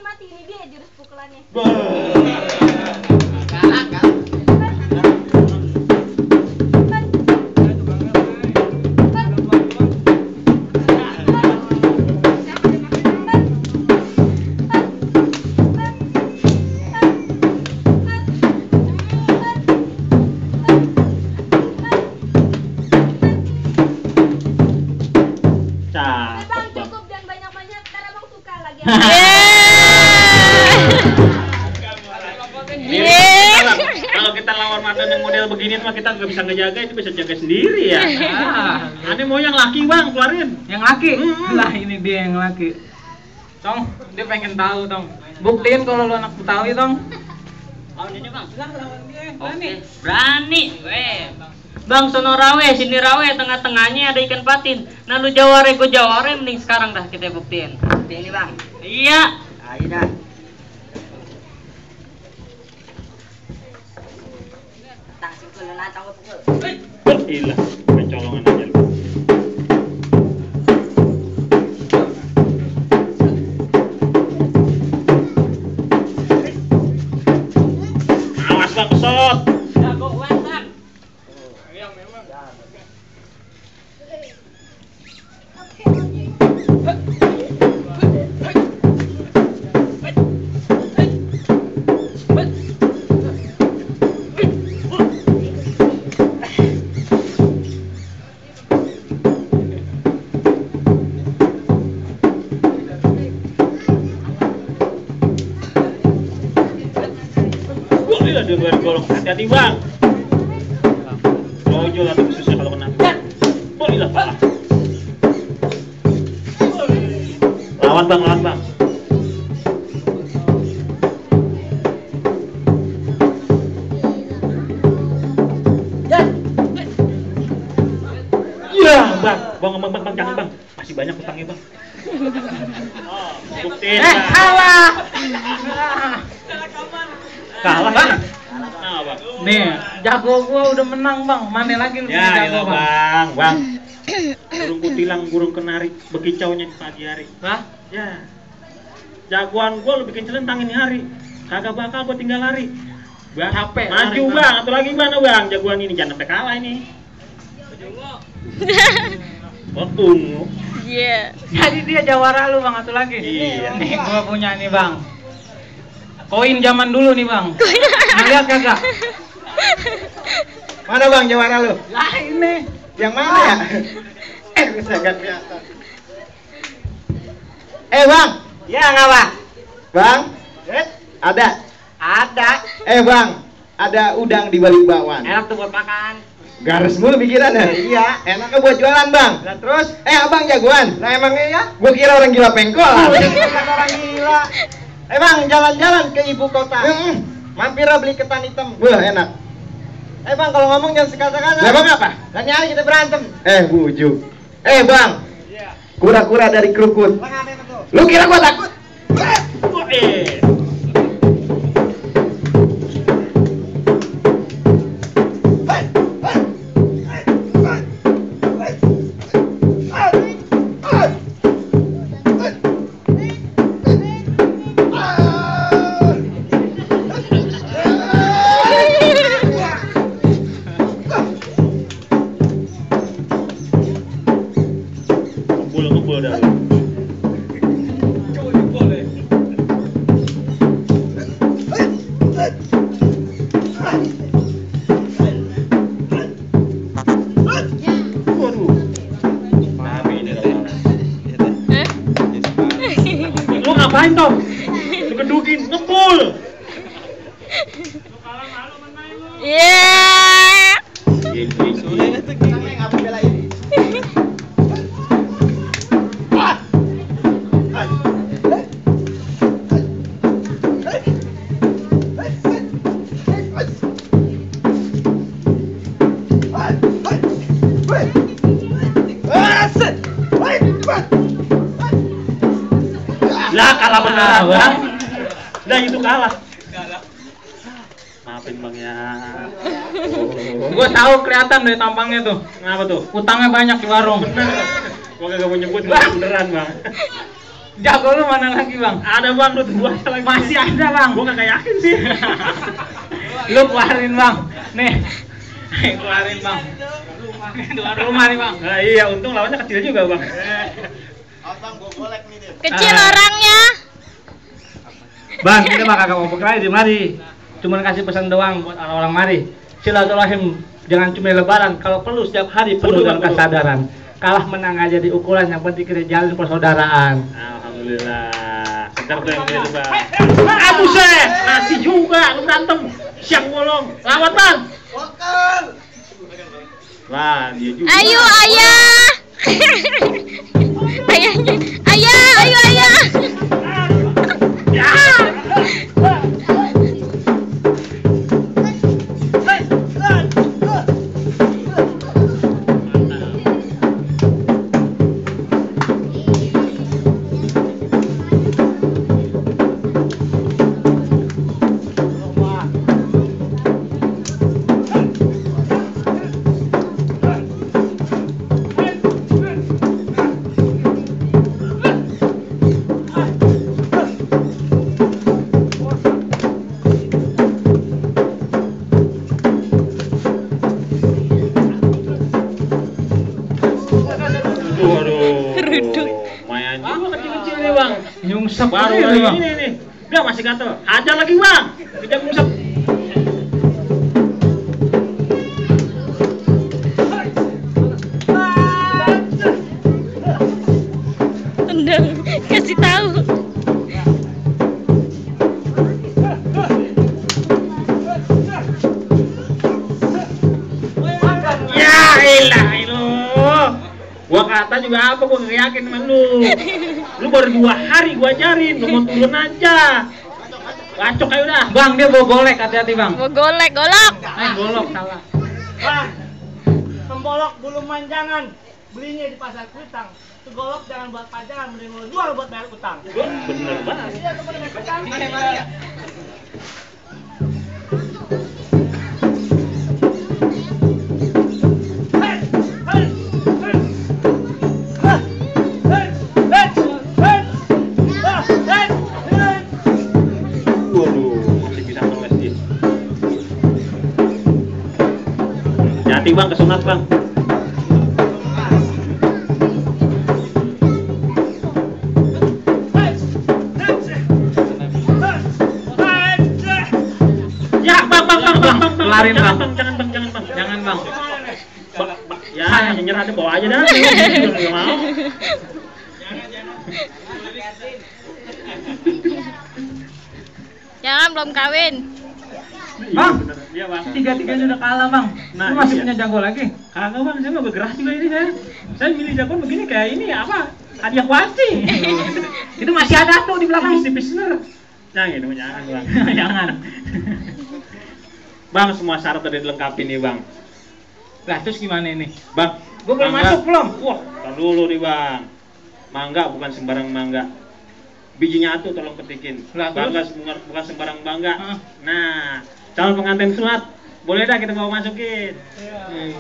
Mati ini dia jurus pukulannya. Kalah. Cukup dan banyak-banyak karena abang suka lagi. Kalau kita lawan mantan yang model begini mah kita nggak bisa ngejaga, itu bisa jaga sendiri ya. Aneh mau yang laki bang, keluarin. Yang laki? Lah ini dia yang laki. Tong, dia pengen tahu Tong. Buktiin kalau lu anak Betawi Tong. Lawan dia bang. Lah lawan dia. Berani. Bang, sono rawe, sini rawe, tengah-tengahnya ada ikan patin. Nah lu jaware, gue jaware, mending sekarang dah kita buktiin. Ini bang. Iya. Ayo dah. Tang sikul lu natang gue pukul. Gila, kecolongan aja lu. Awas bang, kesot. Jago wantak. Yang memang. Gila dia luar golong, hati-hati bang. Brojol atau susah kalau kena. Oh gila parah. Lawan bang. Ya bang, jangan bang, masih banyak utangnya bang. Oh, buktiin bang. Kalah bang. Nah bang. Nih, jago gua udah menang bang. Mana lagi lu Ya jago elah bang. Burung kutilang, burung kenari, bekicaunya di pagi hari. Hah? Ya. Jagoan gua lu bikin celentang ini hari. Kagak bakal gua tinggal lari. Bang, Capek maju lari, bang, atau lagi mana bang? Jagoan ini jangan sampai kalah ini. Tunggu. Iya. Jadi dia jawara lu bang, satu lagi. Iya. Nih gua punya nih bang. Koin zaman dulu nih bang. Nah, lihat kagak? Mana bang jawara lu? Lah ini. Yang mana ya? Bisa gak kelihatan. Bang. Ya ngapa? Bang. Ada. Ada. Bang. Ada udang di balik bakwan. Enak tuh buat makan. Garis mulu pikirannya. Iya. Enaknya buat jualan bang. Nah, terus? Abang jagoan. Nah emangnya ya? Gua kira orang gila pengkol. Bukan orang gila. Bang jalan-jalan ke ibu kota. Mampir beli ketan hitam. Wah enak. Bang kalau ngomong jangan sekata-kata. Lah bang apa? Lah nyari kita berantem. Bujuk. Bang. Iya. Kura-kura dari Krukut. Bang apa tuh? Lu kira gua takut? Ngebul dah lu. Waduh. Nabi ini orang. Lu ngapain toh? Lu kedukin, ngebul. Iya. Lah kalah beneran bang. Lah itu kalah. Maafin bang ya. Gua tahu kelihatan dari tampangnya tuh. Kenapa tuh? Utangnya banyak di warung. Bener. Gua kagak mau nyebut beneran bang. Jago lu mana lagi bang? Ada bang, lu dua lagi. Masih ada bang. Gua kagak yakin sih. Lu keluarin bang. Nih. Ayo keluarin bang. Keluar rumah nih bang. Nah, iya, untung lawannya kecil juga bang. Abang gua golek nih dia. Kecil orangnya. Bang, kita bakal ngomong lagi di mari. Cuman kasih pesan doang buat orang-orang mari. Silaturahim jangan cuma lebaran, kalau perlu setiap hari penuh dengan kesadaran. Kalah menang aja di ukuran, yang penting kita jalin persaudaraan. Alhamdulillah. Sebentar tuh yang gitu bang. Buset, nasi juga lu berantem. Siap ngolong. Lawan bang. Wakal. Wah, dia juga. Ayo ayah. Ayahnya. Ayah, ayo ayah. Ya. Lumayan juga kecil-kecil nih bang. Nyungsep Baru aja lagi bang. ini nih. Dia masih gatel. Hajar lagi bang. Kita ngusap. Tendang, kasih tahu. Ya elah lu. Gua kata juga apa, gua gak yakin sama lu. Lu baru 2 hari gua ajarin, lu mau turun aja. Bacok aja udah. Bang dia bawa golek, hati-hati bang. Mau golek, golok. Golok salah. Bang, tembolok bulu manjangan. Belinya di pasar Kutang. Itu golok jangan buat pajangan, mending lu jual buat bayar utang. Bener banget. Iya, kepada utang. Waduh, masih bisa ngeles dia. Hati bang, kesunat bang. Ya bang, Kelarin, Bang. Jangan bang, jangan bang. Jangan bang. Ya, yang nyerah deh, bawa aja dah. Nggak mau. Jangan belum kawin. Bang, Iya bang. 3-3 udah kalah bang. Nah, Lu masih iya. punya jago lagi? Kagak bang, saya mau bergerak juga ini saya. Saya milih jagoan begini kayak ini apa? Hadiah kuasi. Itu masih ada tuh di belakang. Tipis-tipis bener. Jangan gitu, jangan bang. Jangan. Bang, semua syarat udah dilengkapi nih bang. Lah terus gimana ini? Bang, Gua belum mangga. masuk belum? Wah, tar dulu nih bang. Mangga bukan sembarang mangga. Bijinya tuh tolong ketikin. Lah, Bangga terus? bukan sembarang bangga. Heeh. Nah, calon pengantin sunat boleh dah kita bawa masukin. Hmm.